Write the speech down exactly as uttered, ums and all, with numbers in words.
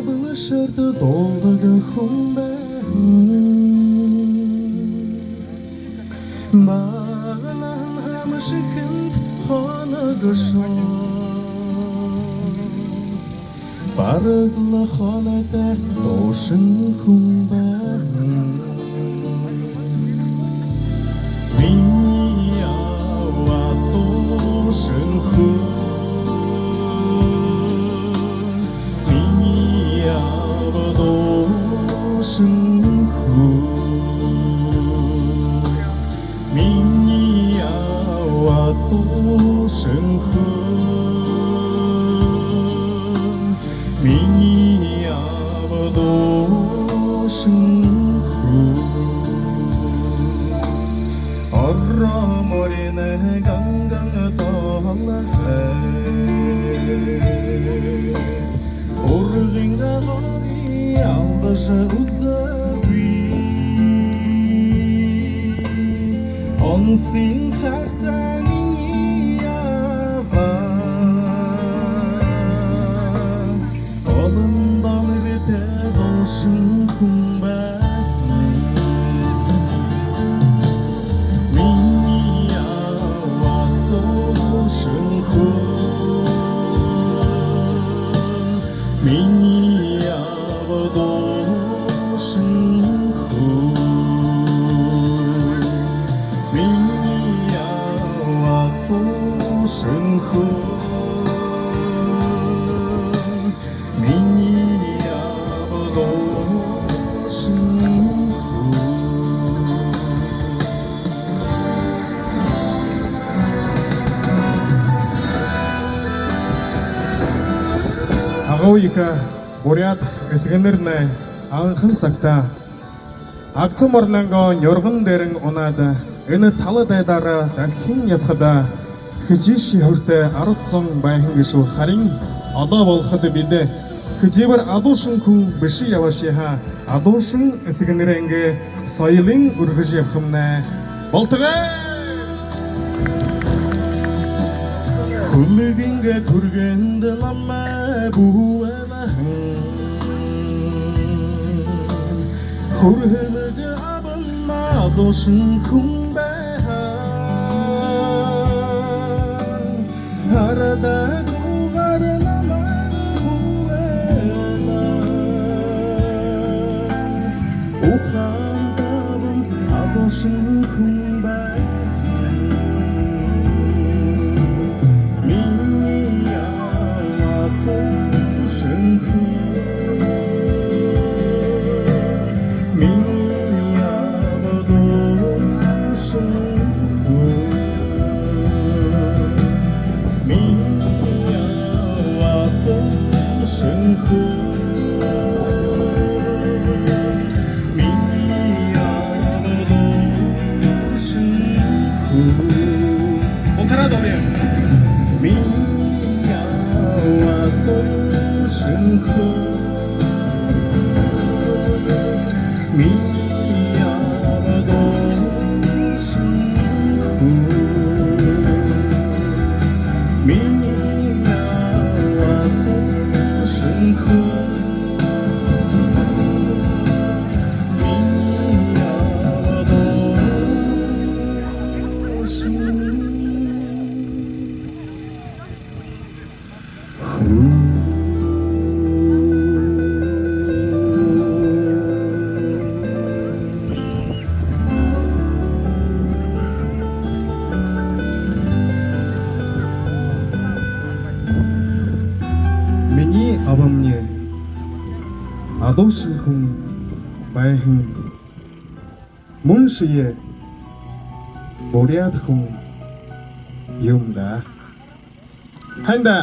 Бэлшээртэ дуудаг хүн байһан. Багаһаа хамшигтэ хоногшоо. Бараг лэ хонойтой дуушан хүн байһан. Минии аба дуушан хүн. Минии аба дуушан хүн. Минии аба дуушан хүн. Минии аба дуушан хүн. Орон морин ганган тоолохо. Ургын горые алдажа үзөөгүй. Онсо хартаа минии аба. Олон донортой дуушан хүн байһан. Минии аба дуушан хүн. Минии аба дуушан хүн. Минии аба дуушан хүн. Минии аба дуушан хүн. Агуу ехэ буряад эсэгэнэрнай анхан сагта Агта морилонгоо нюрган дээрэнь унаад, энэ тала дайдаараа дахин ябахада, хэжээшье һүртэй арад зон байһан гээшэ. Харин одоо болоходо бидэ хэдыбэр адуушан хүн бэшэ ябашье һаа, адуушан эсэгэнэрэйнгээ соёлынь үргэжэ ябахамнай. Болтогой! Хүлэгынгээ түргөндэ намай бү Хүрхэлэг абамни адуушан хүн байһан. Арадаа дуугараа намайе хуу байна. Ухаантай абамни адуушан хүн байһан. Минии аба адуушан хүн. Минии аба адуушан хүн. Минии аба адуушан хүн. Минии аба адуушан хүн. Бултадаа дуулая. Минии аба адуушан хүн. Минии аба адуушан хүн. Минии аба адуушан хүн. Минии абамни адуушан хүн байһан. Мүншье буряад хүн юм даа. Һайн даа.